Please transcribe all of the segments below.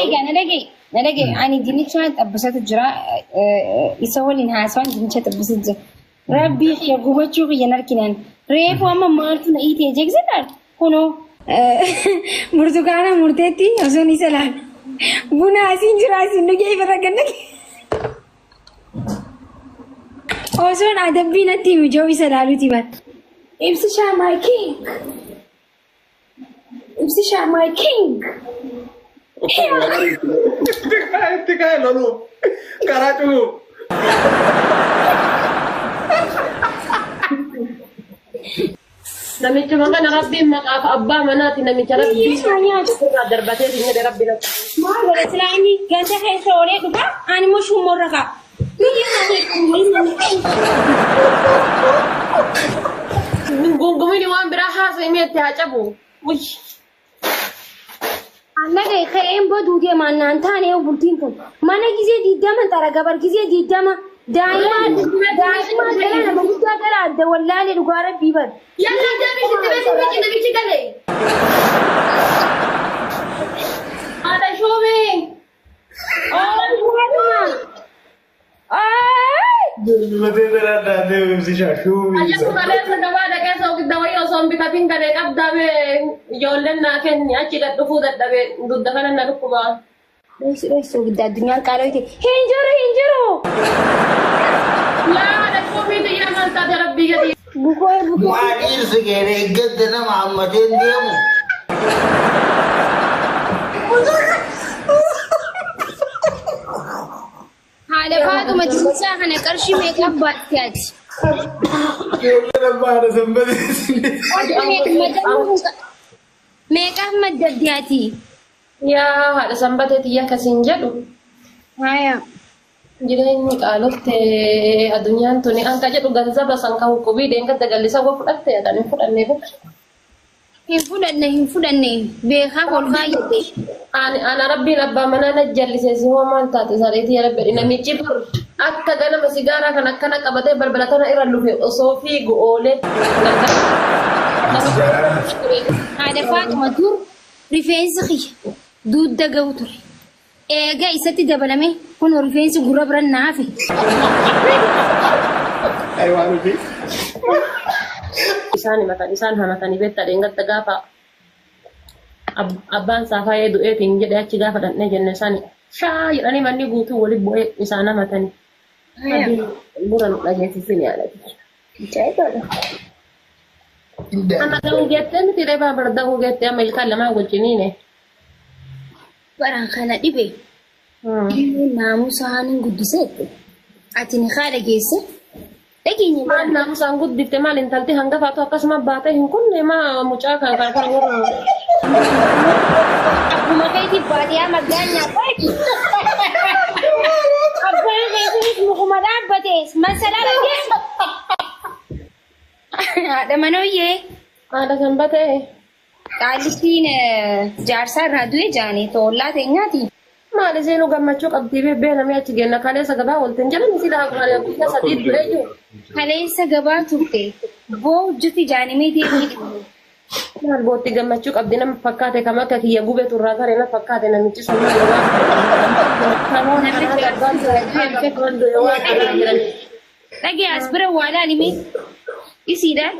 Egaa na dhaga'i, na dhaga'i. Ani dinnicha xabbisatu jira. Isa waliin haasawaan dinnicha xabbisatu jira. Rabbii kiyya gubachuu kiyya hin arginaan. Reefu amma maaltu na iitee jeeksitaan? Kunoo. Burtukaana murteetti osoon isa laala. Buna asiin jira asiin dhugee ifirra gannake. Osoon adabbii natti himu jiru isa laaluuti bara. Ibsishaa my king. Ibsishaa my king. Itti kaa'e loluuf karaa cufuuf. Namichuma kana rabbiin maqaaf abbaa manaati namicha rabbiin irraa darbatee hin jedhe rabbi natti. Maal godha silaa inni ganda keessa oolee dhufa ani immoo shummoorra ka'a. Biyya Gungumini waan biraa haasa'e mi'atti haa cabu. Uy. Annaga ka'een baduu deemaan naan taane bultiin tun mana gizee 20 xara gabar gizee 20 daa'ima daa'ima jala nama guddaa jala adda wallaalee dhugaa rabbii bar. Yalla deebii sitti beeku miti namichi gale. Haadha shuumii. Matee biraa daandee ibsishaa shuumii. Ajaju kaleessa gabaa dhaqee soogidda wayii osoo hin bitatin galee qabdaa bee ijoolleen naa kenni achi gad dhufuu dadhabee dugda kana na dhukkubaa. Dhoysi dhoysi soogidda addunyaan qaalooyte hin jiru hin jiru. Yaa haadha shuumii xiyyaa maal taate rabbii gadi. Bukoo bukoo. Waa dhiirsi keenya eeggatte nama hammatee hin deemu. Haadha Faaxuma dinnichaa kana qarshii meeqaan baatte ati? Ijoolleen abbaa haadha sanbatee. Meeqaaf maddabde ati? Yaa haadha sanbatee tiyya akkasiin jedhu. Haya. Jireenyi qaalofte addunyaan tuni anka jedhu ganzaba san kan qubii deengadda gallisa wa fudhatte kan hin fudhanne bukka. Hin fudhanne hin fudhanne beekaa ol kaayyate. Ani ana rabbiin abbaa manaa na jallise si hoo maal taate sareetii ya rabbi namichi dur akka ganama sigaaraa kan akkana qabatee balbala tana irra lufe osoo fiigu oolee. Haadha Faaxuma dur rifeensi kiyya dugda ga'u ture. Eega isatti dabalame kun rifeensi gurra biran na hafe. Ay waan hojii. Isaan himatan isaan hamatanii beektaa dheengadda gaafa abbaan saafaayee du'eetiin jedhe achi gaafa dhandhee jenne sani shaa jedhanii manni guutuu wali bu'ee isaan hamatanii. Rabbiin bura nu dhageessisin yaadate. Amma dahuu geettee miti reebaa bar dahuu geettee amma ilkaan lamaan wajjiniine. Baraan kana dhibe naamusaan guddiseette ati ni haadha geesse dhageenye Maal naamusaan guddifte maal intalti hangafaatu akkasuma baatee hin kunne maa mucaa kan kan kan warra Akkuma keetiif baadiyyaa margaan nyaataa Abbaan keetiif mukuma dhaabbate masalaa dhaggeessa. Haadha manooyyee. Haadha sanbatee. Qaallittiin jaarsaa irraa du'e jaanii toollaa teenyaati. Maal isheen gammachuu qabdii beebbee namni achi geenna kaleessa gabaa oolteen jedhan si daa guyyaa sadii du'ee jiru. Kaleessa gabaa turte boo hojjete jaanii mee deemee dhibne. Maal bootti gammachuu qabdi nama fakkaate kam akka kiyya gubetu irraa gare na fakkaate namichi sun maal waan Dhagee as bira waa laali mee isiidhaan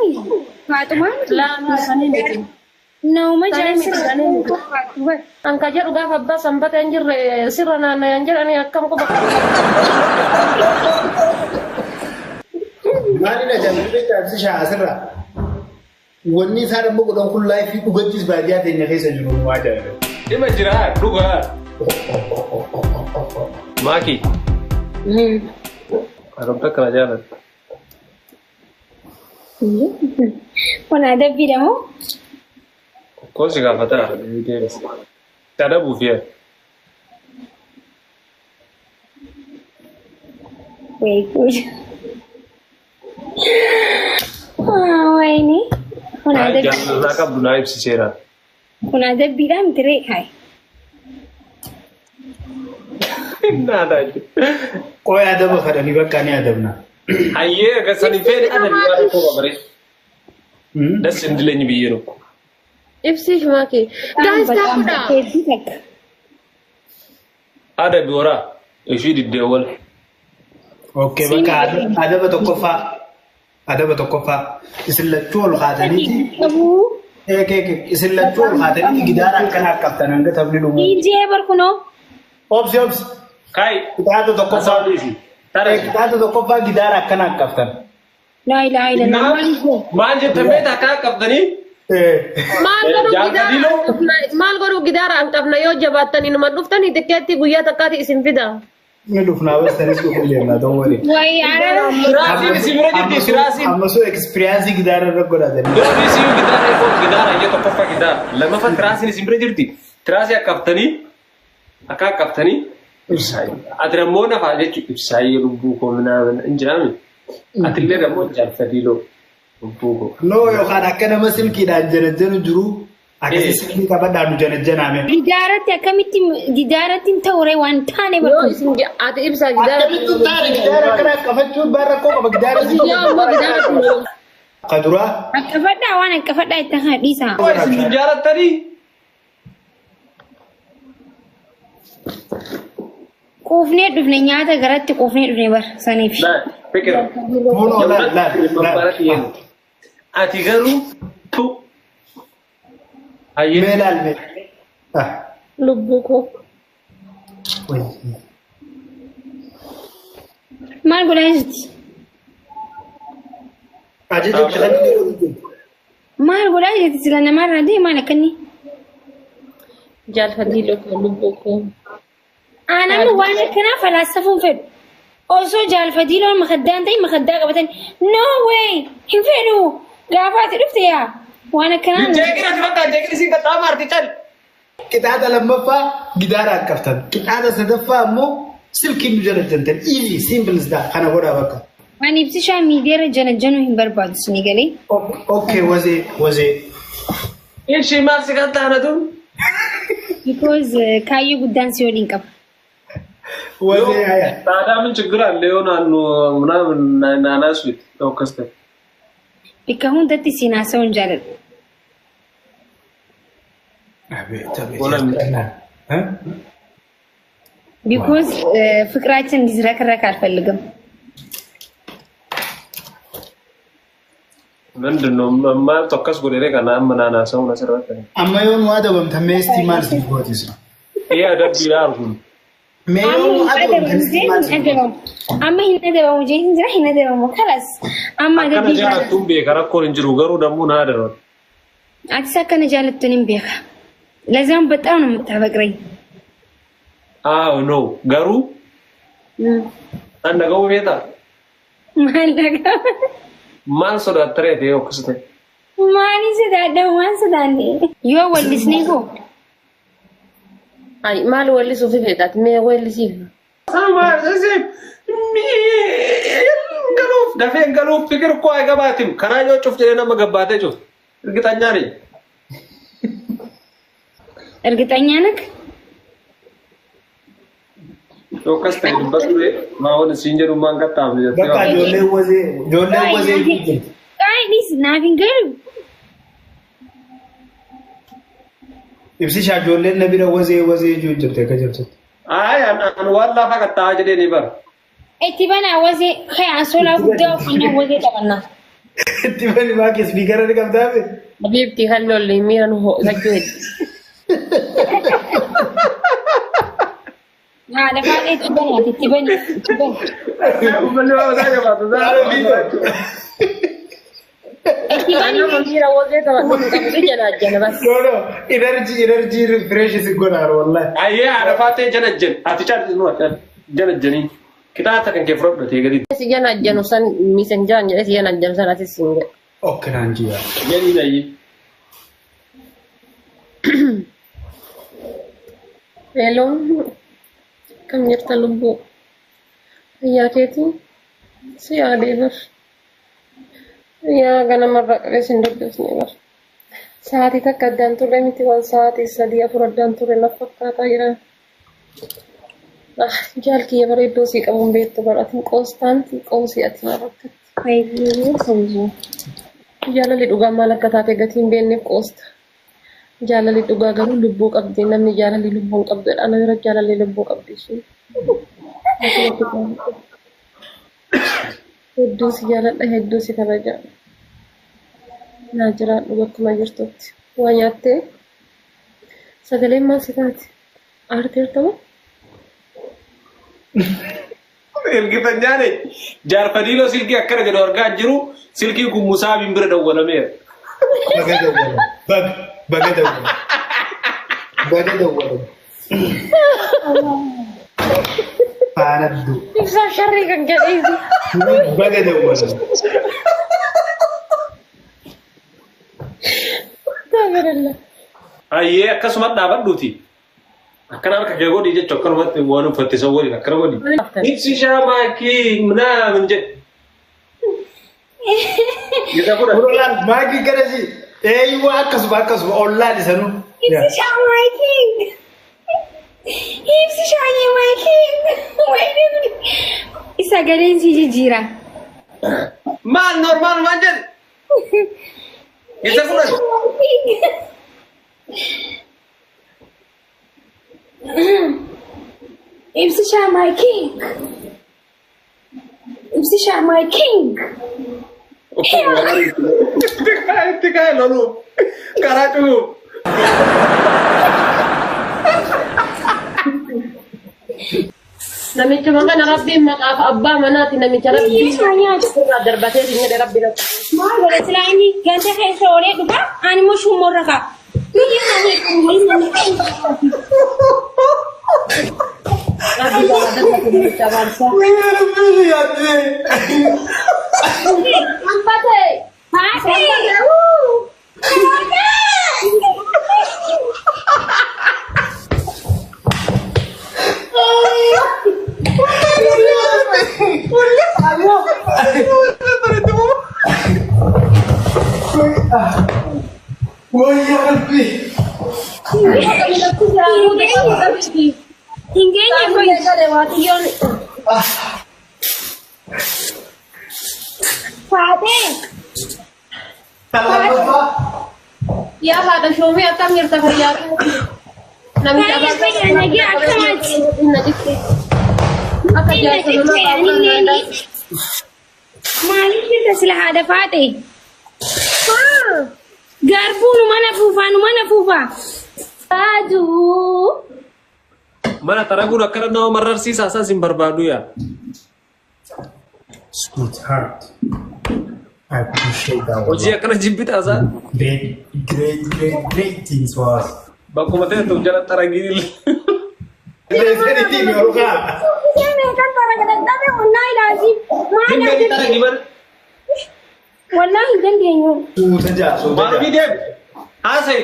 Faaxumaan Laamaa sanii miti. Nauma Sanii jaarsa miti sanii miti. Anka jedhu gaafa abbaa sanbata hin jirre sirra naannayan jedhanii akkam quba. Maalidha jaallatee caabsishaa asirraa? Wanni isaan amma godhan kun laayifii dhugattis baadiyyaa teenya keessa jiru nu ajaa'iba. Dhima jira dhugaa. Maaki. Arabta akkana jaalatta. Kun adabbiidha moo? Koon si gaafataa deebisi. Si adabuuf yaa. Wayii. Wayini. Kun adabbii. Jaalalaa qabdu naa ibsiseera. Kun adabbiidha miti ree kaayi. Naadaa jechuudha. Qoy adaba fadhanii bakka ni adabna. Hayyee akka sanii feene adabi waan tokko qabaree. Das hin dileenyi biyyee tokko. Ibsiif maakii. Gaayis taa'uudha. Hedduu takka. Adabi waraa ishii diddee wal. Okay, bakka adaba tokkoffaa. Adaba tokkoffaa. Isin lachuu ol kaataniiti. Qabuu. Eek isin lachuu ol kaataniiti gidaara akkanaa qabtan hanga taphni dhumu. Ijee barkunoo. Obsi obsi. Kai. Qixaata tokkoffaa. Tare. Qixaata tokkoffaa gidaara akkanaa qabtan. Laa ilaaha illallah. Maal ijee? Maal jettan beektaa akka qabdanii? Maal godhuu Jaalladhiiloo. gidaara maal godhuu gidaara an qabna yoo jabaattanii numa dhuftanii tikkeetti guyyaa takkaati isin fida. Ni dhufnaa bas tanis dhufuu deemna don't worry. Wayi ara. Tiraasiin isin bira jirti tiraasiin. Amma soo experience gidaara irra godhatanii. Doonii si'u gidaara eegoo gidaara ija tokkoffaa gidaara. Lammaffaa tiraasiin isin bira jirti. Tiraasii akkabtanii akka akkabtanii ati ammoo nafa jechuun ibsaayyee lubbuu koo minaamin hin jiraami. Atillee ammoo jaalfadiiloo lubbuu koo. No yookaan akka nama silkiidhaan janajjanu jiru akkasii silkii qabadhaan nu janajjanaame. Gidaaratti akkamitti gidaaratti hin ta'ure waan taane Yoo barkun. isin ati ibsaa gidaara. Akkamitti taane gidaara akkana qabachuun baan rakkoo qaba gidaara si Yoo ammoo gidaara. Ka duraa Akkafadhaa waan akkafadhaa itti haa dhiisaa. Isin hin jaalattanii? Quufnee dhufne nyaata garatti quufnee dhufne bar saniif. Fikir. Kunoo laal laal laal. Ati garuu tu. Hayyee. Mee laal mee. Ah. Lubbuu koo. Maal godhaa jirti? Ajaja itti kan inni godhu jiru. Maal godhaa jirti sila namarraa deemaa maal akkanni? Jaalfadhiiloo koo lubbuu koo. Aanaan waan akkanaa falaasafuun fedhu. Osoo jaalfadiiloon makaddaan ta'e makaddaa qabatan no way hin fedhu gaafa ati dhufte yaa waan akkanaa. Jeeqina ati bakka jeeqina isin qaxxaama arti cal. Qixaaxa lammaffaa gidaara qabtan. Qixaaxa sadaffaa ammoo silkiin nu jalajjantan. Easy simple is that. Kana godhaa bakka. Ani ibsishaa miidiyaarra janajjanuu hin barbaadu sini galee. Okay wazee wazee. Ishii maal si qaxxaana tun? Because kaayyoo guddaan si waliin qaba. Wazee haya. ታዲያ ምን ችግር አለ? የሆነ አኑ ምናምን ናናስ ኦከስተ Bakka hundatti siin haasa'uun jaaladha. Abeet abeet. Golan. Because ፍቅራችን እንዲዝረከረክ አልፈልግም። ምንድን ነው ማለት ኦከስ ጎደሬ ከና ምናና ሰው ነሰረት Amma yoon waa dabamtan meestii maal siif gootis? ይሄ አደብ ይላል። Mee yoon waa dabamtan meestii maal siif gootis? Amma hin adabamu jechuun jira hin adabamu kalas amma Akkana adabbii jaalattuun beeka rakkoon hin jiru garuu dammoo naa adaban. Atis akkana jaalattuun hin beeka. ለዛም በጣም ነው የምታፈቅረኝ። አዎ ነው garuu an dhaga'uu beektaa Maal dhagaa? maal sodaattaree ta'e okkisite. Maaliin sodaadha waan sodaanne? Yoo wallisnee koo Ay maal weellisuuf feetaati mee weellisiif. Galuuf dafee galuuf fikir koo ay gabaatim karaa yoo cuf jedhee nama gabbaatee cuf እርግጠኛ ነኝ። እርግጠኛ ነህ? Yookas ta'e dubbatu maawwan siin jedhu maan qaxxaamne jettee Bakka ijoolleen wazee ijoolleen wazee jirti. Qaayidhis naaf hin galu. Ibsishaa ijoolleen na bira wazee wazee jiru jirti akka jirtutti. Ay an waan lafa qaxxaa'aa jedhee ni bara. Itti banaa wazee kee ansoolaa guddaa uffannaa wazee taphannaa. Itti bani maa ispiikara ni qabdaabe. Habiibti kan lolle miira nu ho'isachuu heddu. Haadha baay'ee itti banaa itti bani itti bani. Uummanni waan isaa jabaatu Itti bani. Nama miira wazee taphatu hin qabu jala jala bas. No no energy energy refresh si godhaan wallahi. Ayyee haadha faatee jala jen ati caalli nu jala jenii qixaaxa kan kee fudhadhu gadi. Si jala janu san misenjaan jedhe si jala janu san atis hin jedhe. Okay naan jiya. Jedhii ayyee. Hello. Kam jirta lubbuu? Fayyaa keetii? Si yaadee bar. Yaa ganamarraa qabee sin dubbisne bar. Sa'aatii takka addaan turre miti waan sa'aatii sadii afur addaan turre na fakkaataa jiran. Ah, jaal kiyya bareeddoo sii qabuun beektu bar atiin qoostaanti qoosii ati na rakkatti. Jaalalli dhugaa maal akka taate gatii hin beekneef qoosta. Jaalalli dhugaa garuu lubbuu qabdi. Namni jaalalli lubbuu hin qabdu. Ana bira jaalalli lubbuu qabdi isheen. Hedduu si jaaladha, hedduu si kabaja. Naa jiraadhu bakkuma jirtutti. Waa nyaattee sagaleen maal si taate? Aarteerta moo? Ergitan nyaane jaarfadiiloo silkii akkana jedhu argaa hin jiru. Silkiin kun Musaabiin bira dawwalameera. Baga dawwalan. Baga baga dawwalan. Baga dawwalan. Faanaddu. Ibsaa sharrii kan gadhiisu. Baga dawwalan. Tabaralla. Ayyee akkasuma dhaabadhuuti. Akkana harka kee godhi jechuun akkanumatti waan uffatte san waliin akkana godhi. Ibsi shaamaakii minaamin jedhe. Isa fudhate. Ollaan maakii garasi. Eeyyuu akkasuma akkasuma ollaan isanuu. Ibsishaa my king. Ibsishaa my king. Sagaleen si jijjiira. Maal normaal maal jedhe? Isa fudhate. Ibsishaa my king. Ibsishaa my king. Itti kaa'e itti kaa'e loluuf karaa cufuuf. Namichuma kana rabbiin maqaaf abbaa manaati namicha rabbiin Hiyyeessaa nyaatu. irraa darbatee hin jedhe rabbi rabbi. Maal godhe silaa inni ganda keessa oolee dhufa ani immoo shummoorra ka'a. Biyya Rabbi irraa darbate namicha abaarsaa. Hambate! Wayya rabbi. Hin geenye kun. Faatee. Kan lammaffaa. Yaa haadha shoomii akkam jirta fayyaa keetii? Namicha Fayya fayya nagaa akkamaati. Akka jaarsa nama Ani maaliif jirta sila haadha faatee? Garbuu nu mana fuufaa nu mana fuufaa. Baaduu. Mana taraguun akkana nama mararsiisaa isaas hin barbaadu yaa. Sweetheart. I appreciate that one. Hojii akkana jibbitaa isaa Great, great, great, great things for us. bakkuma ta'e ta'u jala taragii illee. Leesanii yookaan. Ishee meeqan taraga dadhabe wallaahi laazim. Maal Dimbee taragii mana. Wallaahi hin dandeenyu. Suuta jaa, suuta Maal jaa. deemi. Haasa'e.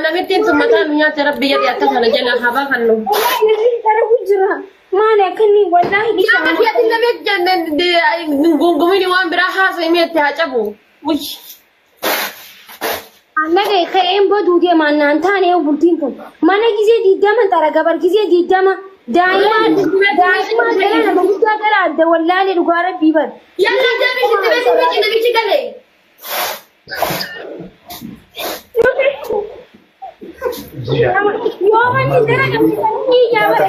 Namittiin sun mataa nu nyaate rabbi jedhe akka kana jala haa baafannu. Wallaahi namni taragu jira. Maali akka inni wallaahi Yaa ati namicha gungumini waan biraa haasa'e mi'atti haa cabu. Uy. Annaga ka'een baduu deemaan naan taane bultiin kun mana gizee 20 xaraga bar gizee 20 daa'ima daa'ima jala nama guddaa jala adda wallaalee dhugaa rabbii bar. Yalla deemi sitti beeku miti namichi gale. Yoo manni jara qabsiisanii yaa bara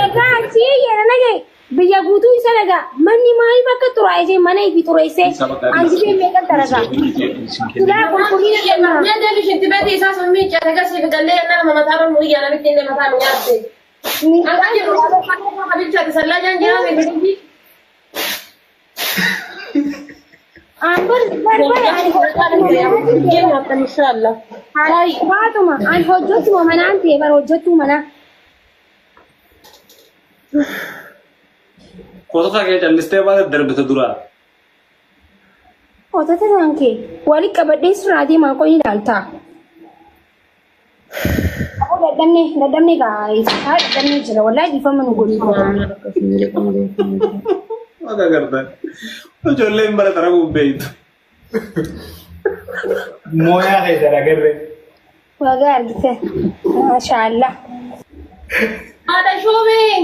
egaa achi yeroo nagee biyya guutuu isa dhagaa manni maaliif akka xuraa'ee mana ifi xureessee anjibee meeqan xaragaa. Silaa qulqullina kennaa. Mee deemi sitti beeku isaa sun miicca agarsiif gallee nama mataa nu iyyaa namitti illee mataa nu nyaatte. Akka jiru kabilchaate sallaa jaan jiraa miti. Aan bar bar bar ani Inshallah. Faatuma ani hojjettuma manaan ta'e bara hojjettuu manaa. Kotota kee callistee baate darbite duraa. Otota ta'an kee walitti qabadhee sirraa deemaa qoyi ilaaltaa. Dadhabne dadhabne gaa dadhabne jira wallaahi dhiifama nu godhi. Akka agartan. Ijoolleen bara taraguun beektu. Mooyaa keessa agarre. Wagaa argite. Maashaallah. Haadha shuumii.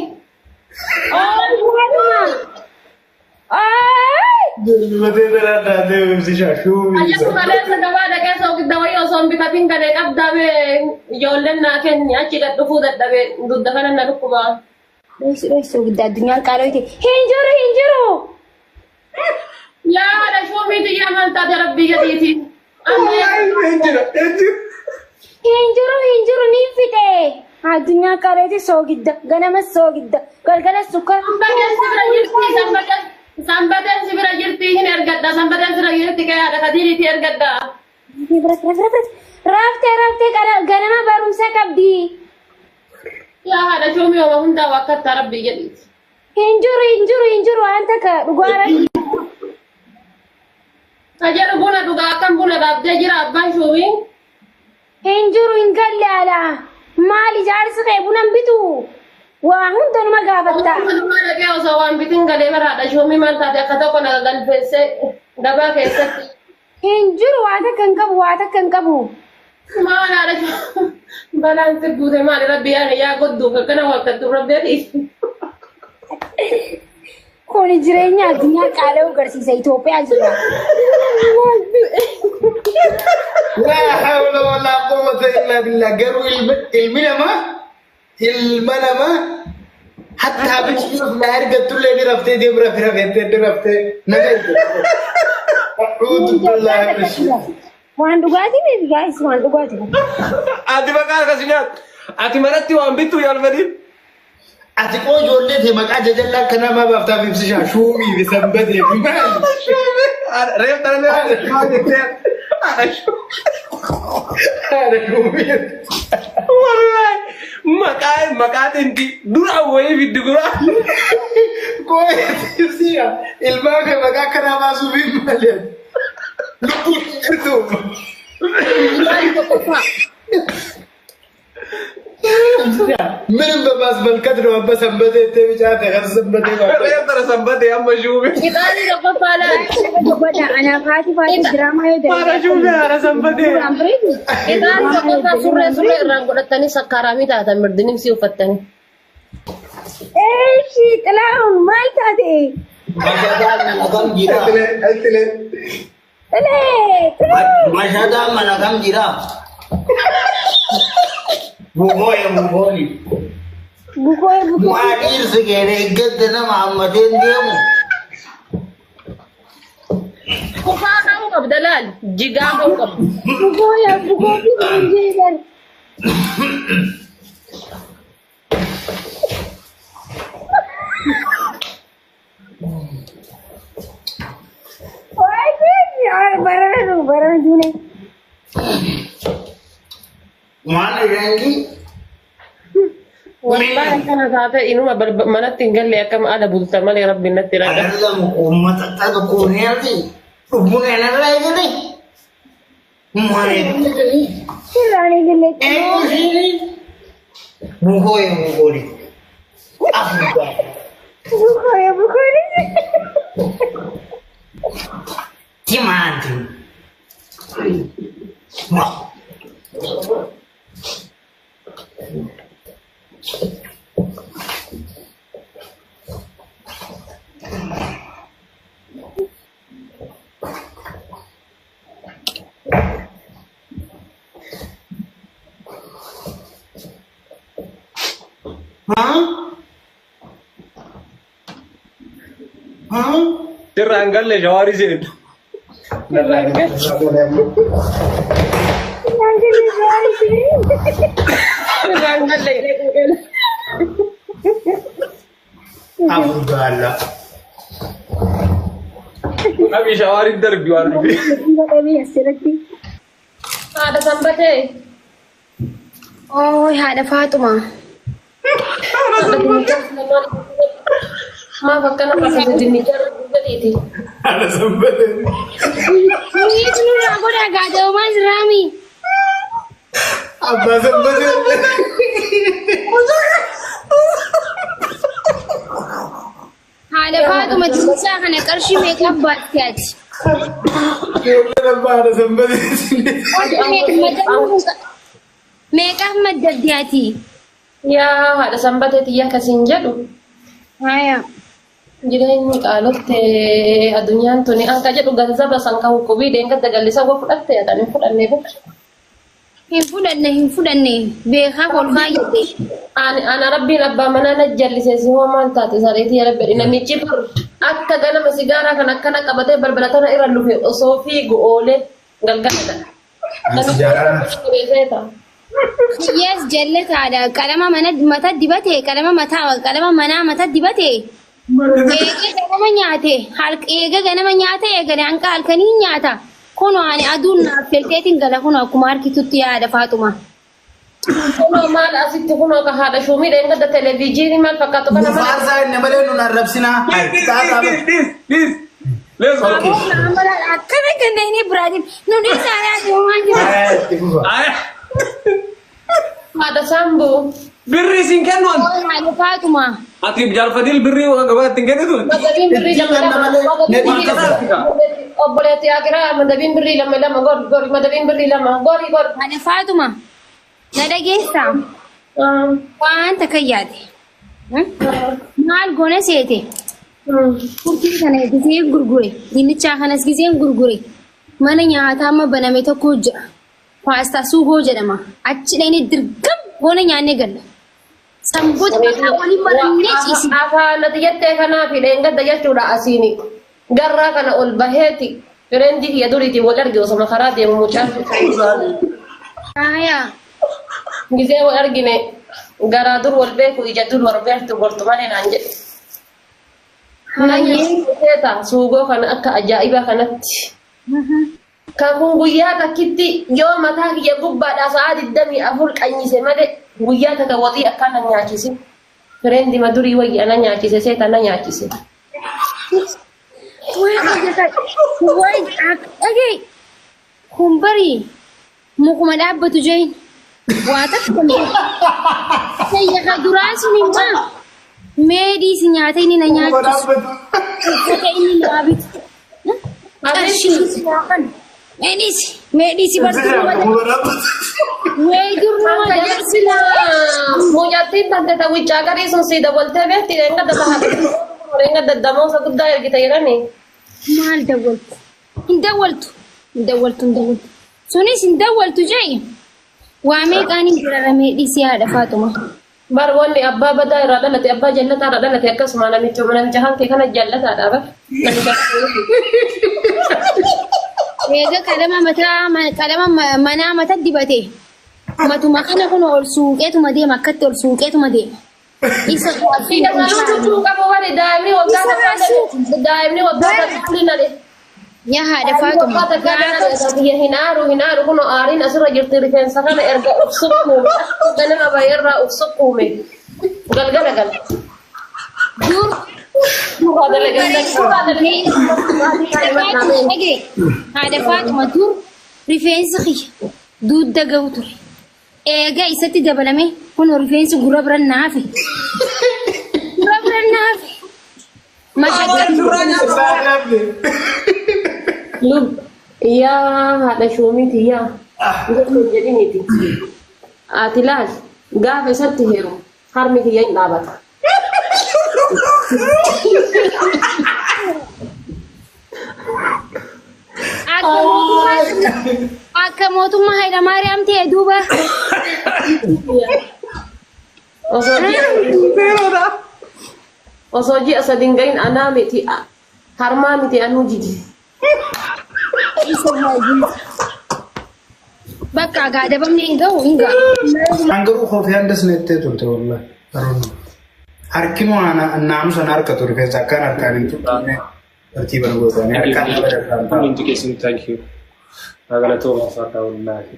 Faatuma. Matee tanaan taatee ibsishaa shuumii. Ayyaanuma kaleessa gabaa dhaqee soogidda wayii osoo hin bitatin galee qabdaa ijoolleen naa kenni achi gad dhufuu dadhabee dugda kana na dhukkubaa. Dhoysi dhoysi soogidda addunyaan qaalooyte. Hin jiru hin jiru. Yaa haadha shuumii xiyyaa maal taate rabbii gadiiti. Amma Hin jira hin jiru. Hin jiru hin jiru ni fixe. Addunyaa qaalooyte soogidda ganama soogidda galgala sukkara. Sanbateen si bira jirti sanbateen sanbateen si bira jirti hin ergadha sanbateen si bira jirti kee haadha kadiiriiti ergadha. Raftee raftee ganama barumsa qabdi. Yaa haadha shuumii hooma hundaa wakkattaa rabbii jedhiiti. Hin jiru hin jiru hin jiru waan takka dhugaa rabbi. Ka jedhu buna dhugaa akkam buna dhaabdee jira abbaan shuumii. Hin jiru hin galle ala. Maal ijaarsi kee buna hin bitu? Waa hunda numa gaafatta. Hundumaa dhaqee osoo waan bitin galee bara haadha shuumii maal taate akka tokko na galfeessee gabaa keessatti. Hin jiru waa takka hin qabu waa takka hin qabu. Maal haadha shuumii balaan si buute maali rabbi yaani yaa godduuf akkana wakkattuuf rabbi ati. Kuni jireenya addunyaa qaala'uu agarsiisa Itoophiyaa jira. Laa hawla walaa quwwata illaa billah. Garuu ilmi namaa ilma namaa hattaa biqiluuf na argattullee ni raftee deemu rafi rafettee ni raftee nama ergatu. A'uudhu billaahi minash Waan dhugaatii miti guys waan dhugaatii. Ati maqaa akkas nyaatu. Ati manatti waan bittu yaalfadhiin. Ati qoo ijoollee ta'e maqaa jajallaa akka namaa baaftaaf ibsishaa shuumii fi sanbatee fi maali? Reef tana maal jettee haadha Haadha shuumii. Wallahi maqaa maqaa tinti dura wayii fiddi gura. Qoo ibsishaa ilmaan kee maqaa akka namaa baasuuf hin malee. Lubbuun jirtu. ምንም በማስመልከት ነው። አባ ሰንበቴ ብጫ ሰንበቴ Reef tana sanbatee amma shuumii. Qixaanii tokkoffaa laal. Dubbata anaaf haati faati diraamaa yoo ta'e. Haadha shuumii haadha sanbatee. Duraan bareedu. Qixaanii tokkoffaa surree surree irraan godhatanii sakkaaraamii taatan birdinimsii uffattanii. Eeshi xilaa'uun maal taate? Mashadaan mana kam jira? Xilee Xilee xilee. Mashadaan mana kam jira? Bukooye bukooni. Bukoo bukoo. Waa dhiirsi keenya eeggatte nama hammateen deemu. Kufaa ka'uu qabda laal. Jigaa ka'uu qabda. Bukoo yaa bukoo fi jedhan. Barana barana duune. Waan isheenki Wallahi akkana taate inuma manatti hin galle akkam ala bulta malee rabbi natti raga. argamu uummata tokko ni arti. Lubbuun enarraa eegale. Maal Sirraan eegalee. Bukooye bukooni. Afur. Bukoo yaa bukoo. Timaanti. Haa? Haa? Sirraan galle shawaarii seentu. Sirraan galle shawaarii seentu. Sirraan galle jedhee qeeqeela. Afur gaala. Qabii shawaariin darbi waan dhufe. Qabii asirratti. Haadha sanbatee. Oo haadha Faaxuma. Maaf akkana fakkaatu dinnicha gadiiti. haadha sanbatee. Miitu nurraa godhaa gaazexaawwan jiraami. Abbaa sanbatee. Haadha Faaxuma dinnichaa kana qarshii meeqaaf baatte ati? Ijoolleen abbaa haadha sanbatee. Qarshii meeqaaf maddabde ati? Yaa haadha sanbatee xiyya akkasiin jedhu. Haaya. Jireenyi qaalotte addunyaan tuni anka jedhu ganzaba san kan hukubii deengadda gallisa wa fudhatte kan hin fudhanne bukka. Hin fudhanne hin fudhanne beekaa ol kaayyate. Ani ana rabbiin abbaa manaa na jallisee si hoo maal taate sareetii yaa rabbi namichi dur akka ganama sigaaraa kan akkana qabatee balbala tana irra lufe osoo fiigu oolee galgala gala. Sijaaraan. Kiyyaas jallataadha. Qalama mana mata dibate qalama mataa qalama manaa mata dibate. Eega ganama nyaate eega ganama nyaate eegale hanqa halkanii nyaata. Kunoo ani aduun naaf felteetiin gala kunoo akkuma harkitutti yaada Faaxuma. Kunoo maal asitti kunoo ka haadha shuumii dheengadda televijiinii maal fakkaatu kana Nu maal. faarsaa inni malee nun arrabsinaa. This, this, this, this. Let's go. Akkana kanneen biraatiin nu dhiisaa yaadu jira. Itti fufa. Ay, Haadha saambuu. Birrii siin kennu an. Haadha Faaxuma. Ati jaalfadil birrii waan gabaa ittiin kennitu. Madabiin birrii lama Itti lama. malee Madabiin birrii na lama. Obboleetti Akiraa madabiin birrii lama lama gori gori madabiin birrii lama gori gori. Haadha Faaxuma. Na dhageessaa. Waan takka yaade. Maal goona seete? Furtii kana giseen gurgure. Dinnichaa kanas giseen gurgure. Mana nyaataa amma baname tokko jira. Paastaa suugoo jedhama. Achi dhaqnee dirgam goona nyaannee galla. Sanboota bakka waliin marannee ciisne. Afaan ati jettee kanaaf dheengadda jechuudha asiini. Garraa kana ol baheeti. Fireendii kiyya duriitiin wal arge osoma karaa deemu mucaan. Aayaa. Gisee wal argine garaa dur wal beeku ija dur wal beektu gortu malee naan jedhe. Hayyee. Seeta suugoo kana akka ajaa'ibaa kanatti. Kan guyyaa takkitti yoo mataa kiyya gubbaadhaa sa'a 24 qanyise malee guyyaa takka waxii akkana nyaachise. Fireendi madurii wayyi ana nyaachise seeta na nyaachise. Wayi dhagee kun barii mukuma dhaabbatu jeen waa takka Sayyaka duraa sun immoo meedii si nyaata inni na nyaachisu uffata inni naa bitu qarshii si nyaatan meedhiisi meedhiisi bartuu wayii dur nama dabarsina. Mucattiin tante ta wiccaa garii sun sii dabaltee beekti dheengadda tahaa dheengadda damoosa guddaa ergite jedhanii. Maal dawwaltu? Hin dawwaltu. Hin dawwaltu hin dawwaltu. Sunis hin dawwaltu jee. Waa meeqaan hin jira meedhiisi haadha Faaxuma. Bar wanni abbaa badaa irraa dhalate abbaa jallataa irraa dhalate akkasuma namicha namicha hankee kana jallataadha bar. Namicha Eega qalama mataa qalama manaa mata dibate. Matuma kana kun ol suuqeetuma deema akkatti ol suuqeetuma deema. Isa Cuucuu qabu bari daa'imni waggaa takka daa'imni waggaa takka nale. Yaa haadha Faaxuma. Waggaa takka nale hin aaru hin aaru kun aariin asirra jirti rifeensa kana erga uf sukkuume ganama baay'eerraa uf sukkuume galgala gala. Dur Suuraa dalagaa suuraa dalagaa. Haadha Faaxuma dur rifeensi kiyya dugda gahu ture. Eega isatti dabalame kun rifeensi gurra bira naafe. Gurra bira naafe. Mashaqqa. Lub yaa haadha shuumiiti yaa jedhu jedhiniiti. Ati laal gaafa isatti heeru harmi kiyya hin dhaabata. Akka mootummaa Hayilamaariyaam ta'e duuba. Osoo ji'a sadi hin gahin anaa miti harmaa miti anuu jiji. Bakka gaadabamni hin gahu hin gahu. An garuu koofii andas nettee turte wallahi. Harkinu naamusan harka ture rifeensa akkaan harkaan hin tuqne tartiiba gootanii harkaan nama irraan taa'u. Hundi keessan thank you. Galatooma faadha wallaahi.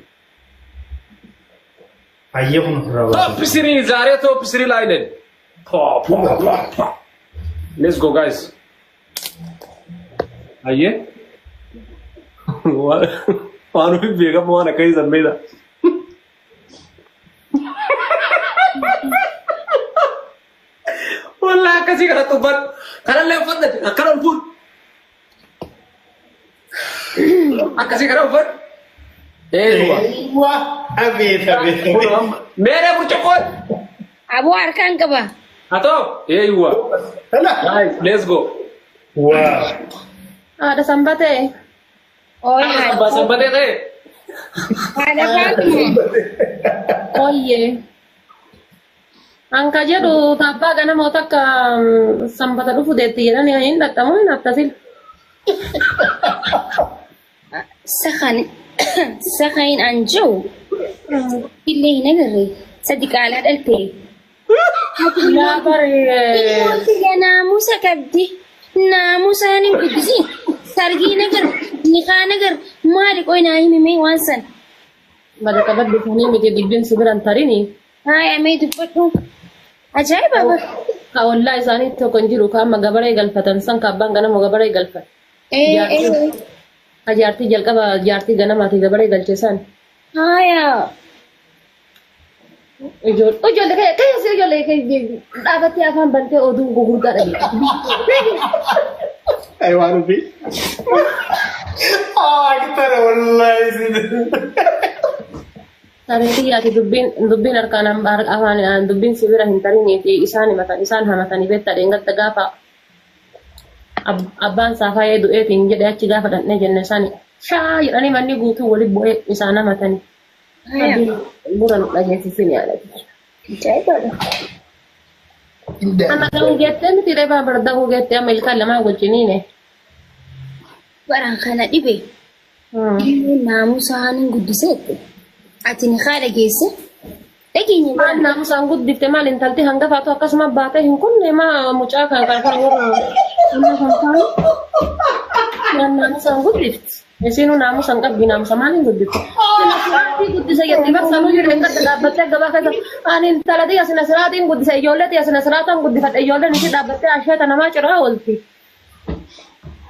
Hayyee kun ofirraa baasa. Top 3 ዛሬ top 3 ላይ ነን። Let's go guys. አየህ waan ofii beekamu waan akkasii sammeedha. Wallaahi akkasii kanatti uffadhu. Kanallee uffadhu akkana ol fuudhu. Akkasii kana uffadhu. Eeguba. Abeet abeet. Meeree burcuqqoon. Aboo harkaan qaba. Haa ta'u eeyyuwa. Guys, let's go. Wow. Haadha sanbatee. Ooyi Abbaa sanbatee ta'e. haadha Faatuma. Ooyyee. Anka jedhu taabbaa ganamoota akka sanbata dhufu deetti jedhanii hin dhaqxamu hin akkasin. Sakan sakain an jiru illee hin agarre sadi qaalaa dhalte. Laa bare. Ilmoon naamusa qabdi. Naamusaan hin guddisiin. Sargii nagar, niqaa nagar, maali qoy naa himi mee waan san. Bada qabaddu sanii miti dubbiin si biran tarini. Haaya mee dubbadhu. Ajaa'iba bar. Ka ollaa isaanii tokko hin jiru ka amma gabaree galfatan san ka abbaan ganama gabaree galfatan. Ee ee. Ka jaartii jalqaba jaartii ganamaati gabaree galche san. Haaya. Ijoollee keessa ijoollee dhaabattee afaan bantee oduu gugurdaa dhageessu. Ay waan ofii. Aktara wallahi isin. Tarii yaati dubbiin harkaan afaan dubbiin si bira hin tarinii fi isaan himatan isaan hamatanii beektaa dheengadda gaafa abbaan saafaayee du'eetiin jedhe achi gaafa dhandhee jenne isaan shaa jedhanii manni guutuu walitti bu'ee isaan hamatanii. Bura nu dhageessisin yaadatu. Ajaa'iba. Amma dahuu geettee miti reefaa bar dahuu geettee amma ilkaan lamaa wajjiniine. Baraan kana dhibe. Ilmoon naamusaan hin guddiseette. Ati ni haadha geesse. Dhageenye Maal naamusaan guddifte maal intalti hangafaatu akkasuma baatee hin kunne maa mucaa kan kan kan warra amma kan kaan maal naamusaan guddifti. Isinuu naamusaan qabdi naamusa maaliin guddifti? Siraatii guddisa jetti barsanuu jedhe hin gadda dhaabbattee gabaa keessa ani intala tiyya sina siraatiin guddisa ijoollee tiyya sina siraataan guddifadha ijoolleen ishee dhaabbattee asheeta namaa ciraa oolti.